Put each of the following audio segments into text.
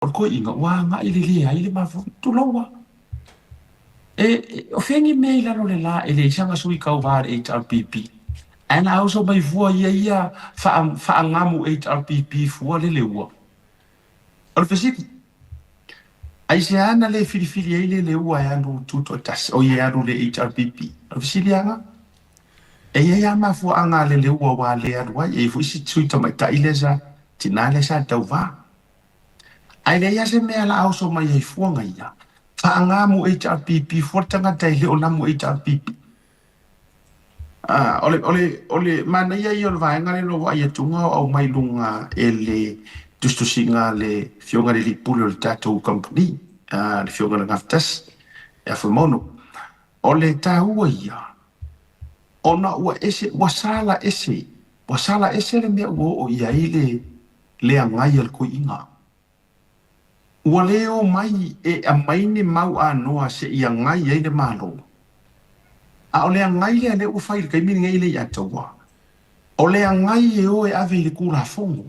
O le toeaina ua agai le leai le mafaufau. Tulou a. E, o fea ni mea i lalo o le la e leai sana sui tauva a le HRPP? Ae na oso mai fua ia ia faagamu HRPP fua le leua. O le fesili, aisea na le filifili ai le leua e alu tutoatasi, oi e alu le HRPP? O le fesili lava lena. E i ai lava mafuaaga a le leua ua le alu ai. E i ai foi si sui tamaitai lea sa, tina lea sa tauva. Ae leai lava se mea la a oso mai ai fua ia. Faagamu HRPP fua le tagata e le o namu HRPP. Ah, o le manaia ia o le vaega lea na ou vaai atuga o aumai luga e le tusitusiga a le Afioga i le alii pule o le tatou kamupani, ah, le Afioga i le Gafatasi ia Fuimaono. O le taua ia, ona ua ese, ua sala ese, ua sala ese le mea ua oo i ai le agai a le toeaina. Ua le o mai e aumai ni mau anoa seia agai ai le Malo. A o le agai lea lea ua fai i le taimi lenei e le i ataua. O le agai e o e ave i le Tulafono.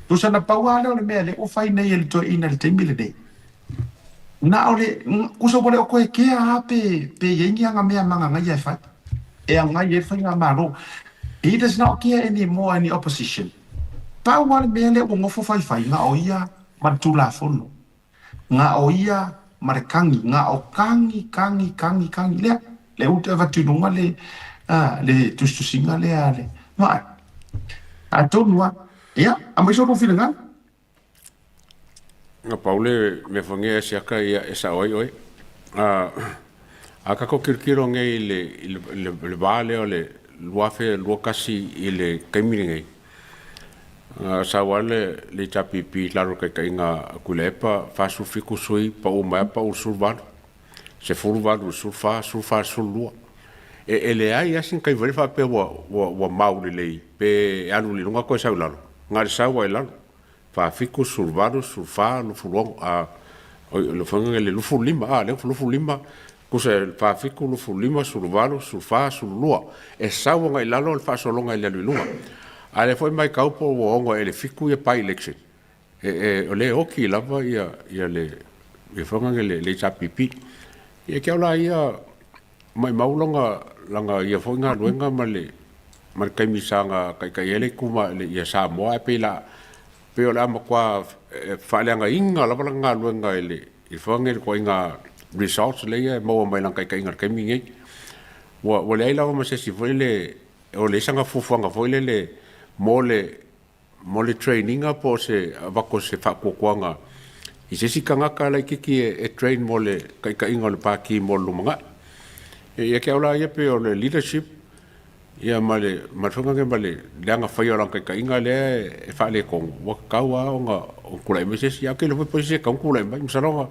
Tusa na pau lava lea o le mea lea ua fai nei e le toeaina i le taimi lenei. Na o le, tusa ua le o toe kea lava pe i ai ni ana mea magagaia e fai. E agai ai le faigamalo. He does not care anymore any opposition. Pau lava le mea lea ua nofo faifai, na o ia ma le Tulafono. Na o ia ma le kagi, na o kagi, kagi, kagi, kagi. Lea, lea ua toe avatu i luga le tusitusiga lea le vaai. Atonu lava. Ia, aumai so lou finagalo. Na pau le mea foi e siaka ia e sao ai oe. A tatou tilotilo nei i le va lea o le 2021 i le taimi lenei, sau lava le HRPP i lalo o le taitaiga a Tuilaepa, 47 sui, pau mai lava pau i le 18, 18 i le 14, 14 i le 12. E leai lava sina taimi foi lea faapea ua mau lelei pe alu i luga toe sau i lalo, na o le sau lava i lalo. 47, 18, 14, 26, a le faiga le 25, a lea 25, tusa e 47, 25, 18, 14, 12. E sau agai i lalo le faasologa i le alu i luga. A lea foi matau po ua ono e le 7 ia by election. O lea e oti lava ia le faiga le HRPP. Ia ke au la ia maumau langa ia foi galuega ma le taimi sa na taitai ai le ituma ia Samoa, ae pei la pei o le a matua faaleagaina lava lana galuega i faiga le ituaiga results lea e maua mai lana taitaiga i le taimi lenei. Ua leai lava ma se isi foi le o leai sana fuafuaga foi lele mo le training po o se avatu o se faatuatuaga i se isi tagata laitiiti e train mo le taitaiga o le pati mo le lumanai. Ia te au la ia pei o le leadership ia ma le faiga ma le leaga faia o lana taitaiga lea e faaletonu, ua tatau lava ona tulai mai se isi. Ae ou te iloa foi po o se isi e tatau ona tulai mai. Masalo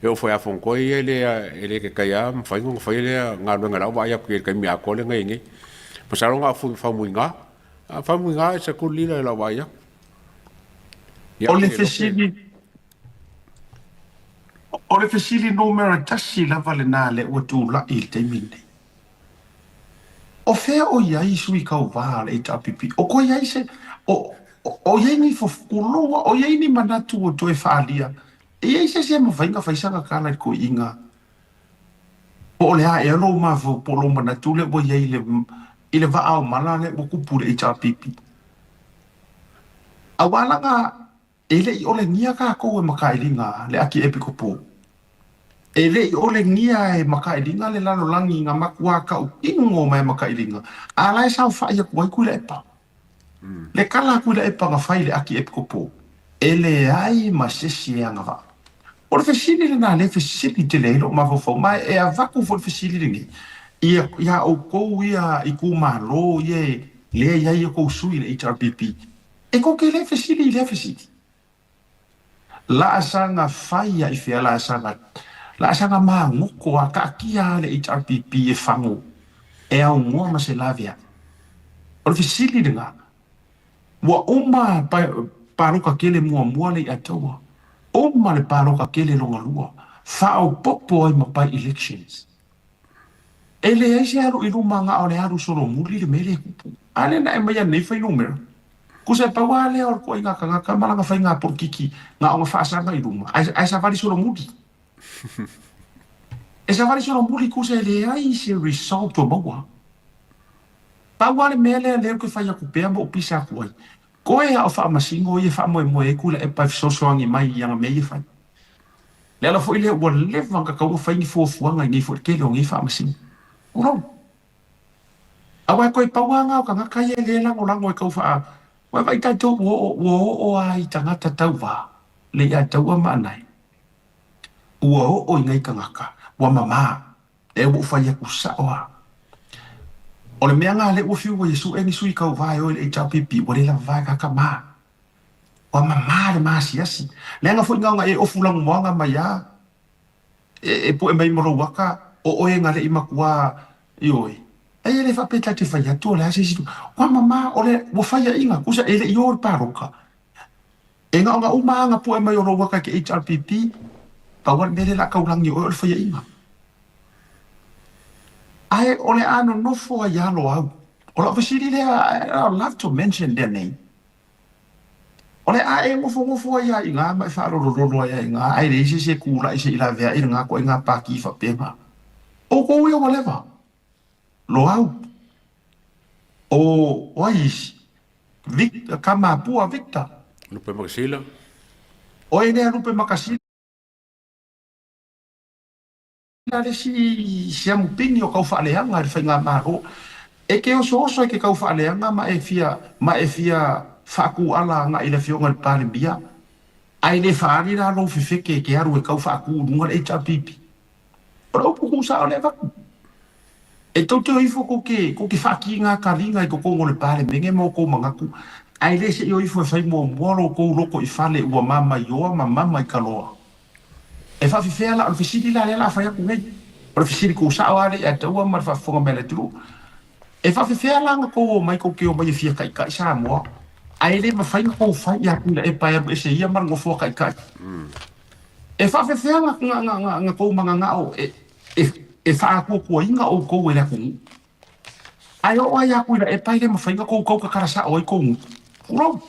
e oo foi a Fonotoe ia e le taitai lava mafai ona faia lea galuega i lau vaai atu i le taimi atoa lea na i ai nei. Masalo na o Faumuina. A Faumuina is a good leader i lau vaai atu. O le fesili numera 1 lava lena lea ua tulai i le taimi lenei. O fea o i ai sui tauva a le HRPP? O koe ai se o i ai ni fofukuloa, o i ai ni manatu o toe faaalia. E i ai se isi e mafai ona fai sana tala i le toeaina po o le a ea lou mafaufau po o lou manatu lea ua i ai i le vaa o mala lea ua tupu i le HRPP. Aua laga e le i olegia tatou e makailiga le Akiepikopo. E le i olegia e makailiga le lalolagi na matua tautino mai makailiga. A la e saofai atu ai Tuilaepa. Le tala a Tuilaepa na fai i le Akiepikopo, e leai ma se isi e agavaa. O le fesili lena lea e fesili tele ai lou mafaufau, ma e avatu foi le fesili lenei ia iā outou ia itumalo ia lea e i ai outou sui i le HRPP. E tou te le fesili i lea fesili. Laasaga fai ai fea laasaga laasaga magoto a taatia a le HRPP e fago e aunoa ma se laveai. O le fesili lena, ua uma palota tele muamua le i ataua, uma le palota tele lona lua, faaopoopo ai ma by elections. E leai se alu i luma na o le alu solomuli le mea lea e tupu. A lea na e mai nei fuainumera. Kusa e pau lava lea o le toaiga tagata ma lana faiga polokiki na ona faasaga i luma, ae savali solomuli. E savali solomuli kusa e leai se result o maua. Pau lava le mea lea lea ou te fai atu pea ma ou pisa atu ai, koe a o faamasino ia e faamoemoe ai Tuilaepa e fesoasoani mai i ana mea ia e fai. Le ala foi lea ua leva ona tatau ona fai ni fuafuaga i nei foi le tele o nei faamasino. Tulou. Aua e toe pau lava na o tagata ia e le lagolago e tau faa... Ua vaai tatou ua oo, ua oo lava i tagata tauva, le ia taua ma anae. Ua oo i nai tagata, ua mama. Lea ua ou fai atu sao lava. O le mea lena lea ua fiu ai e sue ni sui tauva e o i le HRPP, ua le lava vae tagata ma. Ua mama le maasiasi. Leaga foi na ona e ofu lanumoana mai lava, e pue mai ma lou ata, o oe na le i matua, ioe. Ai e le faapea ta te fai atu o le a se isi. Ua mama, o le, ua faiaina, tusa e le i o i le palota. E na ona uma lava ona pue mai o lou ata i ke HRPP, pau lava le mea lea o le a taulagi e oe o le faiaina. Ae o le a nonofo ai lava Loau. O lau fesili lea, I would love to mention their name. O le a e nofonofo ai lava i ina ma e faalolololo ai lava i ina, ae leai se isi e tulai se i laveai lena ituaiga pati faapena. Outou ia ua leva. Loau. O ai isi? Vic, Kamapua Victor. Lupe Makasila. Oe lea Lupe Makasila le isi siamupini o kau faaleaga i le faigamalo. E ke osooso i ke kau faaleaga ma e fia ma e fia faakūala agai i le Afioga i le Palemia, ae le faaali la lou fefeke e ke alu e kau faakū i luga le HRPP. O le upu kūsao lea e avatu. E tou te o ifo kou te, kou te faakīgā kaliga i totonu o le Palemene ma outou manatu, ae le se i o ifo e fai muamua lo outou loko i fale ua mamaioa ma mama i ka loa. E faafefea la, o le fesili la lea o le a fai atu nei, o le fesili kūsao lava lea ia te au ma le faafofoga mai a le atunuu, e faafefea la ona tou omai tou te omai e fia taitai Samoa, ae le mafai ona tou fai ia Tuilaepa e alu ese ia ma le nofoa taitai? E faafefea na tou mananao e faaatuatuaina outou e le atunuu? Ae oo ai atu i Laepa e le mafai ona tou tautatala sao ai tou gutu. Tulou.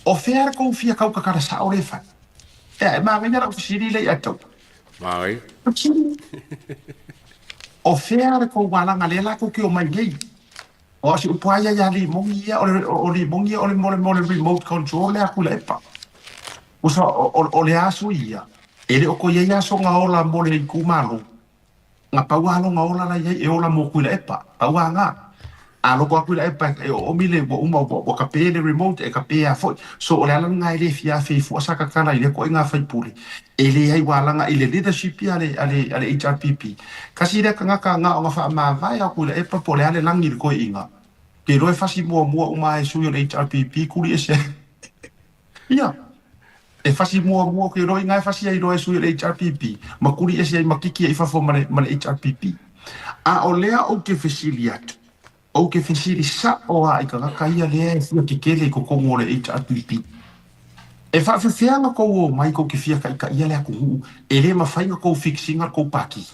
O fea le tou fia tautatala sao lea e fai? Ea, e manaia lau fesili lea ia te outou. Manaia. O fea le tou alaga lea la tou te omai nei? Aua o si upu lava ia ia Limoni ia, o le, o Limoni ia o le, mo le, mo le remote control lea a Tuilaepa. Usa, o le aso ia, e le o toe i ai aso na ola mo le itumalo. Na pau lava lona ola la i ai e ola mo Tuilaepa. Pau lava na. A loko atu Tuilaepa e oomi le ua uma ua kape le remote e kape lava foi. So o le ala lena e le fia afe ai fua sa tatala i lea ituaiga sui usufono. E leai ua alaga i le leadership ia a le, a le, a le HRPP. Kasi lea tagata na ona faamavae a Tuilaepa po o le a le lagi i le toeaina. Ke iloa e fasi muamua uma lava e sui o le HRPP kuli ese ai. Ia, e fasi muamua ke iloa ina e fasi ai loa e sui o le HRPP ma kuli ese ai ma kiki ai i fafo ma le, ma le HRPP. A o lea ou te fesili atu, ou te fesili sa'o lava i tagata ia lea e fia kekele i totonu o le HRPP. E faafefea ona tou omai tou te fia taitaia le atunuu e le mafai ona tou fix ina le tou pati?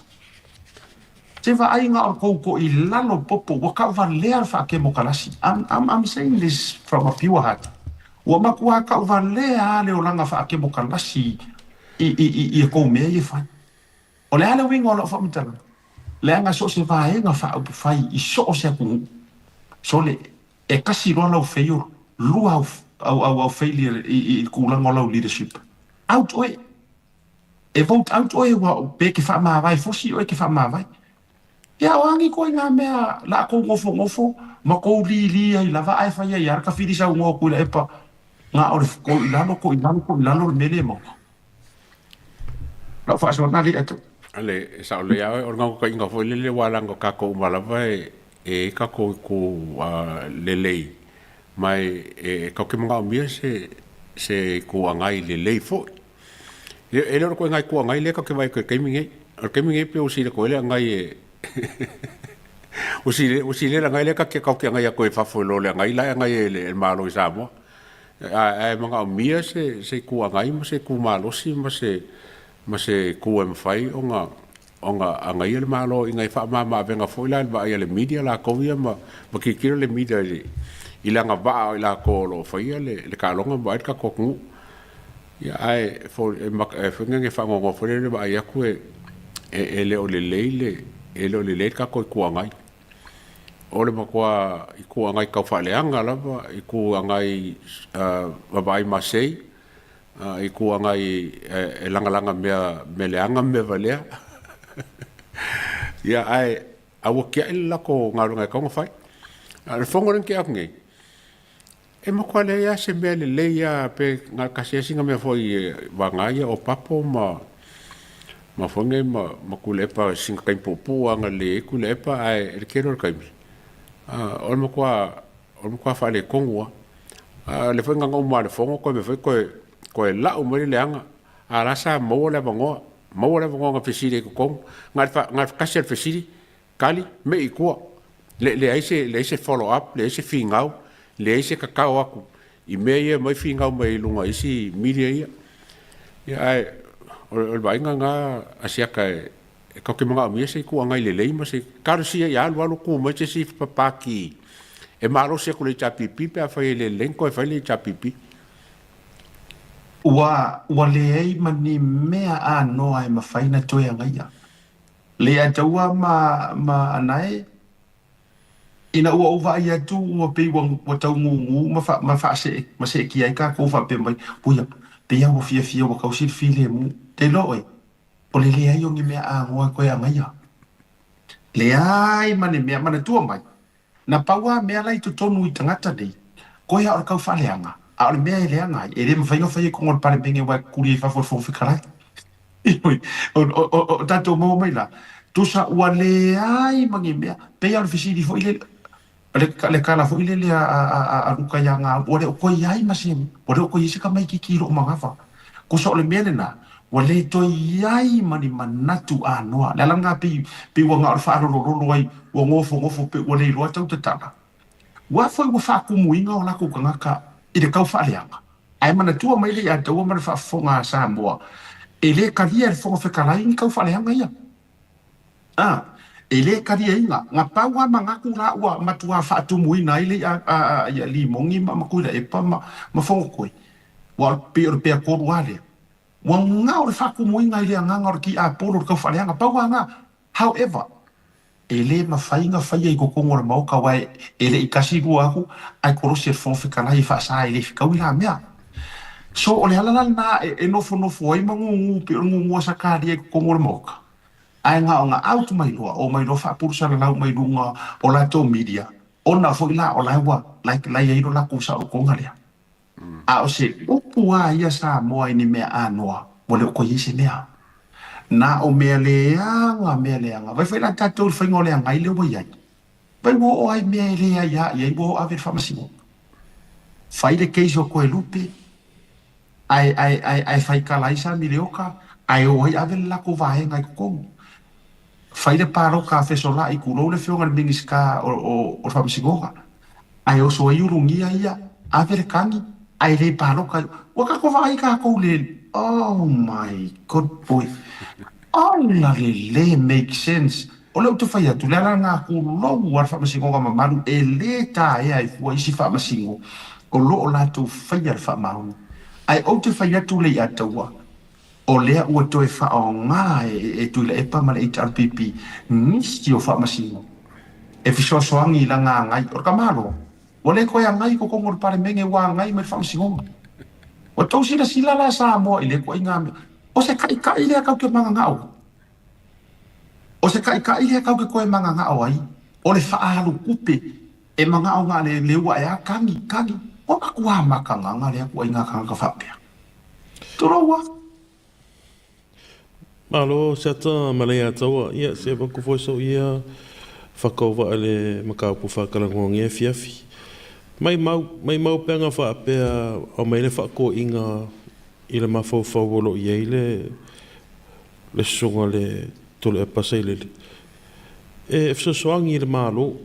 Se vaai na o le tou to'i lalo popo ua tauvalea le faakemokalasi. I'm, I'm, I'm saying this from a pure heart. Ua matua tauvalea lava le olaga faakemokalasi i, i, i, i a tou mea ia e fai. O le a le uiga o lau faamatalaga? Leaga so o se vaega faaupufai i so o se atunuu, sole, e tasi loa lau fail, lua au, au, au, au failure i, i, i le tulaga o lau leadership. Out oe! E vote out oe ua pe ke faamavae fosi oe ke faamavae. Ia o a ni ituaiga mea la kou nofonofo ma kou lili ai lava ae fai ai lava le tafili saunoa Tuilaepa na o le kou i lalo, kou i lalo, kou i lalo le mea lea e maua. Lau faasoa lena lea atu. Ale, e sao lelei lava oe, o le naunautaiga foi lele aua leaga o tatou uma lava e i ai tatou itu lelei, ma e tatou te manaomia se itu agai lelei foi. E le o le ituaiga itu agai lea tatou te vaai atu i le taimi lenei. O le taimi lenei pei ua sili atu ai le agai e ua sili le agai lea tatou te agai atu ai i fafo i lo le agai la e agai e le Malo i Samoa. Ae manaomia se itu agai ma se itu malosi ma se ma se itu e mafai ona ona agaia le Malo ina ia faamama avega foi la i le vaai a le media latou ia ma tilotilo le media i i le agavaa o i latou o lo o faia le taaloga ma vaai le tatou atunuu. Ia ae e foi e faanoanoa foi le vaai atu e le o lelei le e le o lelei le tatou Itu Agai. O le matua Itu Agai tau faaleaga lava, Itu Agai vaavaai masei, Itu Agai e lagalaga mea leaga ma mea valea. Ia ae a ua tiai le latou galuega e tatau ona fai. A o le fono lea na tea atu nei, e matua leai lava se mea lelei lava, pe na o le tasi lava sina mea foi e vagana ia Opapo ma foi nei ma Tuilaepa i sina taimi puupuu lava na lelei ai Tuilaepa, ae le tele o le taimi, o le matua faaletonu lava. A o lea foi na ona uma lava o le fono toe mea foi toe lau mai le leaga, a o la e sa maua le avanoa, maua le avanoa na fesili ai i totonu. Na o le tasi lava o le fesili, tali, mei i tua. Leai se follow up, leai se finau, leai se tatao atu i mea ia e aumai finau mai ai i luga i isi media ia. Ia ae o le vaaiga lena a Asiata e tatou te manaomia se Itu Agai lelei ma se… Talosia ia alu alu tu mai se isi Pati e malosi atu i le HRPP pe afai e le lelei ona toe fai le HRPP. Ua leai ma ni mea anoa e mafai ona toe agaia. Le ataua ma anae, ina ua ou vaai atu ua pei ua tau gugu ma faasee ma seetia ai tatou faapea mai, puia, pei lava ua fiafia ua tausi le filemu. Te iloa oe, o le leai o ni mea anoa e toe agaia. Leai ma ni mea, manatua mai, na pau lava mea la i totonu i tagata nei, koe lava o le tau faaleaga, a o le mea e leaga ai, e le mafai ona faia i totonu o le Palemene aua e tutuli ai i fafo e le Fofoga Fetalai. O tatou maua mai la, tusa ua leai ma ni mea, pei lava o le fesili foi lele, le tala foi lele a Luka ia Gau, ua le o toe i ai ma se, ua le o toe i ai se tamaitiiti i lou manava. Tusa o le mea lena, ua le toe i ai ma ni manatu anoa. Le ala lena pei, pei ua na o le faalolololo ai, ua nofonofo pei ua le iloa tau tatala. Ua foi ua faatumuina o latou tagata i le tau faaleaga. Ae manatua mai le Ataua ma le faafofoga a Samoa, e le talia e le Fofoga Fetalai ni tau faaleaga ia. A, e le taliaina. Na pau lava manatu la ua matua faatumuina ai le ia Limoni ma Tuilaepa ma Fonotoe, ua pei o le peatolu lava lea. Ua gao le faatumuina i le agaga o le tiapolo i le tau faaleaga. Pau lava lena. However, e le mafai ona faia i totonu o le Maota aua e le i tasi lua atu ae kolosi e le Fofoga Fetalai e faasa e le fetaui la mea. So o le ala la lena e nofonofo ai ma gugu pei o le gugu a Sakaria i totonu o le Maota ae na ona out mai loa, omai loa faapulusalalau mai luga o latou media ona foi la o la ua like la i ai lo latou saolotoga lea. A o se upu a ia Samoa i ni mea anoa, ua le o toe i ai se mea. Na o mea leaga, mea leaga. Vai foi la tatou i le faiga o le agai lea ua i ai. Vai ua oo lava i mea e leai lava i ai, ua oo ave i le faamasinoga. Fai le case o Toelupe, ae, ae, ae, ae faitala ai Samileoka, ae o ai ave le latou vaega i totonu. Fai le palota a Fesolai, tulou le afioga i le Minisita o le Faamasinoga, ae oso ai Ulugia ia, ave le tagi, ae le palota ai. Ua tatou vaai tatou i le Oh my good boy! Ola le le make sense. O lea ou te fai atu, le ala lena tulou a le Faamasinoga mamalu e le taea ai fua isi faamasino o lo o latou faia le faamaoni. Ae ou te fai atu le ia taua, O lea ua toe faaaoga e Tuilaepa ma le HRPP nisi o faamasino e fesoasoani i lana agai. O le tamaloa, ua le toe agai i totonu o le Palemene, ua agai mai le faamasinoga. Ua tou silasila la Samoa i lea ituaiga mea. O se taitai lea tatou te mananao ai. O se taitai lea tatou te toe mananao ai, o le faaalu tupe e manao na o le leua e a kagi, kagi. Ua matua makagaga lea ituaiga tagata faapea. Tulou a. Malo Siata ma Leiataua, ia se avatu foi sou ia whakaova le mataupu whakalanoa afiafi. Mai mau, mai mau pe anga faapea o mai le whakoinga i le mafaufau o lo i ai le susuga le Tuilaepa Sailele. E fesoasoani i le Malo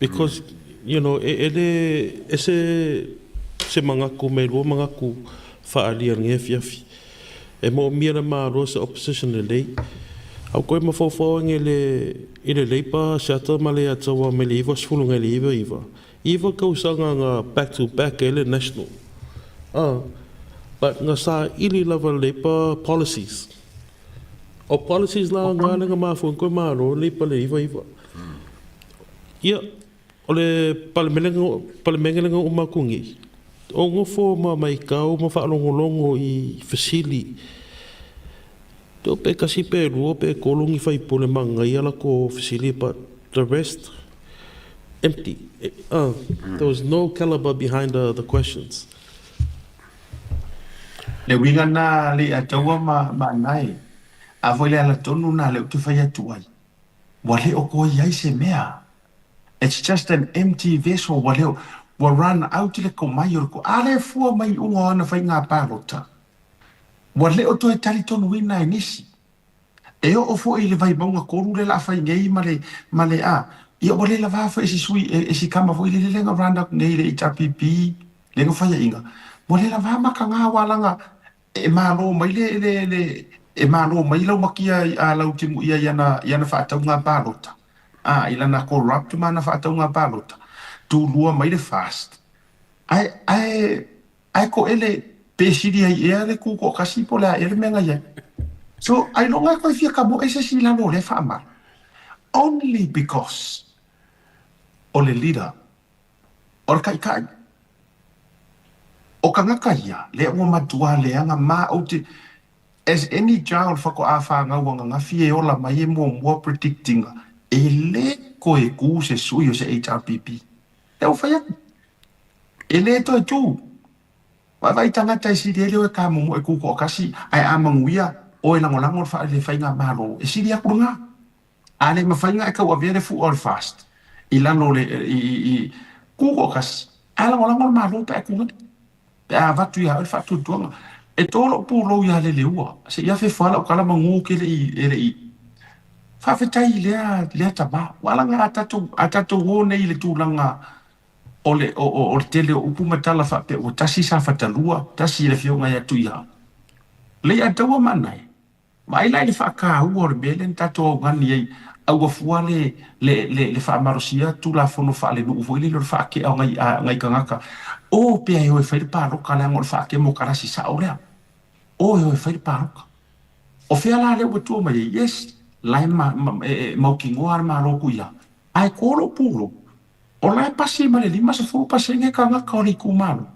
Because, you know, e le ese se manatu mai lua manatu faaalia i lenei afiafi. E moomia le Malo se opposition lelei. Au koe mafaufau age i le Labour, Seattle ma Leiataua mai le 90 nai le 99, Iva kausaga nga back to back e le National. Ah, but nga saili lava Labour policies. O policies la nga le nga mafua koe malo Labour le iva iva. Ia, o le palemene le nga uma kungi. O ngofo ma maikau ma whaalongolongo i fesili. Te o pe kasi pe lua pe kolongi whaipole ma ngai ala ko fesili, but the rest empty. There was no caliber behind the questions. Le uiga na le ataua ma nai. A foi le ala tonu na le te whai atu ai. Wa le o koi ai se mea. It's just an empty vessel. Wa leo, wa run out le ko mai o le ko. A le fua mai unga ana whai ngā pālota. Wa le o toe tali tonu ina e nisi. E o o fo i le vai maunga koru le la whai ngei ma le a. Ia wa le la vā e si sui e si kama fo i le lenga run up nei le HRPP. Le nga whai inga. Wa le la vā maka ngā walanga e malo mai le e malo mai lau makia a lau timu ia iana whaataunga pālota. A i lana corrupt mana whaataunga pālota. Tu lua mai le fast. Ai ko ele pe siri ai ea le kuko kasi po le a ele menga ia. So ai longa koe fia ka mo e se si lalo le whaamara. Only because o le leader o le kai kai. O kangaka ia, le ua matua le anga ma o te, as any child whako a whāngau anga ngawhi e ola mai e mua mua predicting e le koe ku se sui o se HRPP. E o whai atu. E le toe tū. Vai vai tangata e siri ele o e ka momo e kuko o kasi ai a manguia o e langolango le wha le whainga malo. E siri aku ngā. A le mawhainga e kau avea le fu o le fast. I lalo le i kuko o kasi. A langolango le malo pe a kungani. Pe a vatu ia o le whaatutuanga. E tō pūlou ia le leua. Se ia whewhala o kala mangu ke le i e le i. Whawhetai lea tama. Wala ngā a tātou o nei le tūlanga o le o le tele o upu matala whape o tasi sa whatalua, tasi le fionga ia tu ia. Le ia taua manai. Ma ai lai le whakahua o le mele ni tātou au ngani ai aua fua le whaamarosia tu la fono wha le nuu foi le le whaake au ngai kangaka. O pea e oe whai le pāloka le anga o le whaake mo karasi sa o lea. O e oe whai le pāloka. O whia la le ua tua mai e, yes, lai ma, mauki ngoa le māloku ia. Ai kōro pūlo. O lai pasi ma le lima sa furu pasenge kangaka o le ikumalo.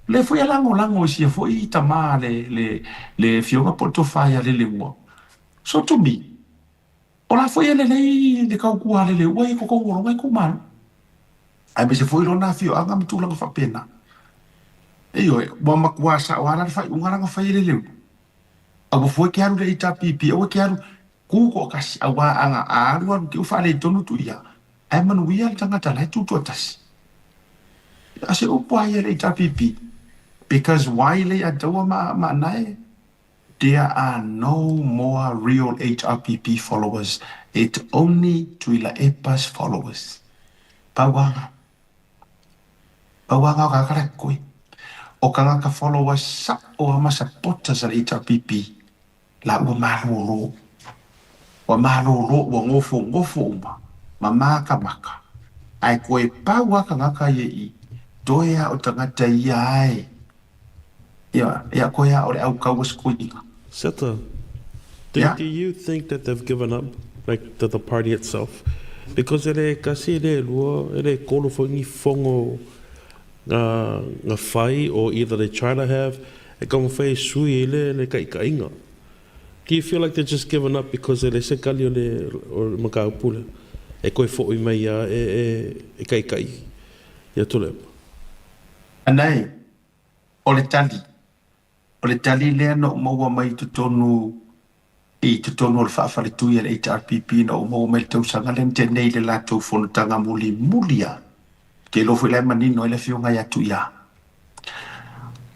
Le foi lango lango i sia foi i tama le fioga po to whaia le le ua. So to me, o la foi ele lei le kau kua le le ua i koko ngoro ngai kumalo. Ai me se foi lona fio anga matulanga whapena. E io, ua makua sa o ala le whai ungaranga whai le leu. Aua foi ke aru le HRPP, aua ke aru kuko kasi aua anga a aru aru ke uwha le tonu tu ia. Ai manu ia le tangata lai tutu atasi. A se upu ai le HRPP. Because why le ataua ma nae? There are no more real HRPP followers. It's only Tuilaepa's followers. Pauanga. Pauanga o kakara koe. O kangaka followers sa o ama supporters al HRPP. La ua malolo. Ua malolo, ua ngofo ngofo uma. Ma maka maka. Ai koe paua kangaka ye i. Toea o tangata ia ai. Ia koe a o le au kaua skuinga. Seta, do you think that they've given up, like the party itself? Because ele kasi ele lua, ele kolo fo ni fongo nga whai, or either they try to have, e kama whai sui ele le kai kainga. Do you feel like they're just given up because ele se kali o le o makau pule? E koe fo i mai ia e kai kai. Ia tole. Anai, o le tali. O le tali lea na o maua mai totonu i totonu o le faafale le HRPP na o maua mai le tausaga le te nei le latou fonotaga mulimuli a. Ke lo foi lai manino ai le afioga ia Tuia.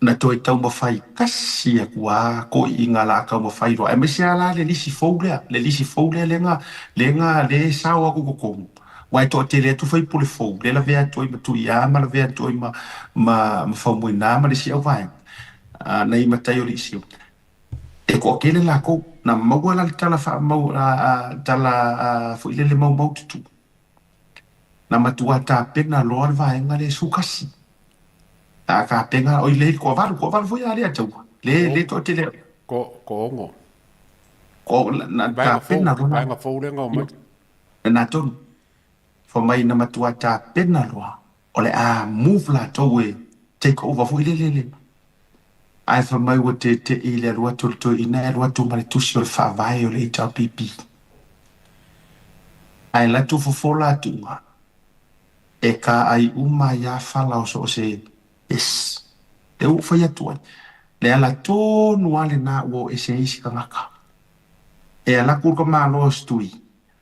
Na toe taumafai kasi aku a ko i ngā la taumafai roa. E me se ala le lisi fou lea, le lisi fou lea lenga le sao aku kokomu. Wai to te le atu fai pule fou, le la vea toi ma Tuia ma la vea toi ma faumoina ma le si au vaega. Na i matai o le isi. E ko kele la ko na maua la tala fa mau tala foi le mau mau tutu. Na matua tapena loa le vaega lea e 11. A tapena oi le toavalu, toavalu foi a Leiataua. Le le toatele. Ko ko ono. Ko na tapena loa. Vaega fou lea na omai. Na tonu. Fai mai na matua tapena loa o le a move latou e take over foi lele le. Ae fai mai ua tete'i i le alu atu o le toeaina e alu atu ma le tusi o le faavae o le HRPP. Ae alu atu fofola atuga e kaai uma ai lava fala o so o se yes. Lea ua ou fai atu ai, le ala tonu lava lena ua o ese ai isi tagata. E alu atu le Malo o Setui,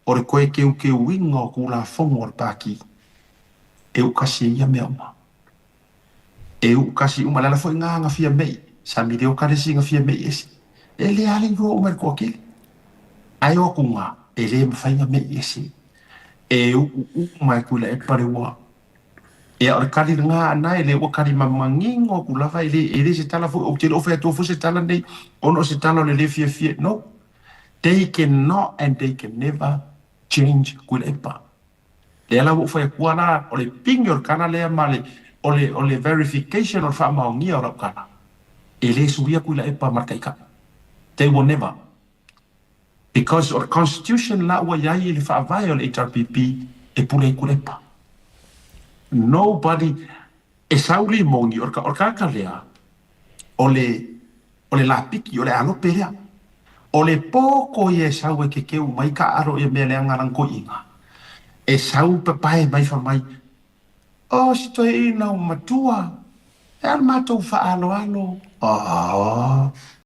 o le toe teuteuina o Tulafono a le Pati, e u'u tasi ai ia mea uma. E u'u tasi uma. O le ala foi lena na fia me'i, sa milioka le isi na fia me'i ese. E le ala iloa uma e le toatele. Ae o atuga, e le mafai ona me'i ese. E u'u uma e Tuilaepa le ua. Ia o le tali lena ana e le ua tali manino atu lava e le se tala foi, ou te le o fai atua foi se tala nei ona o se tala o le le fiafia. No. They cannot and they can never change Tuilaepa. Lea la ua ou fai atua la, o le pigi o le tala lea ma le o le verification o le faamaonia o lau tala. E le suia Tuilaepa ma le taitai. They will never. Because o le constitution la ua iai i le faavae o le HRPP e pule ai Tuilaepa. Nobody e sau limoni o le tagata lea o le lapiki o le alope lea. O le poko ia e sau e kekeu mai taalo ia mea leaga lana toeaina. E sau papae mai fai mai, o si toeaina o matua, e a le matou faaaloalo. Oh.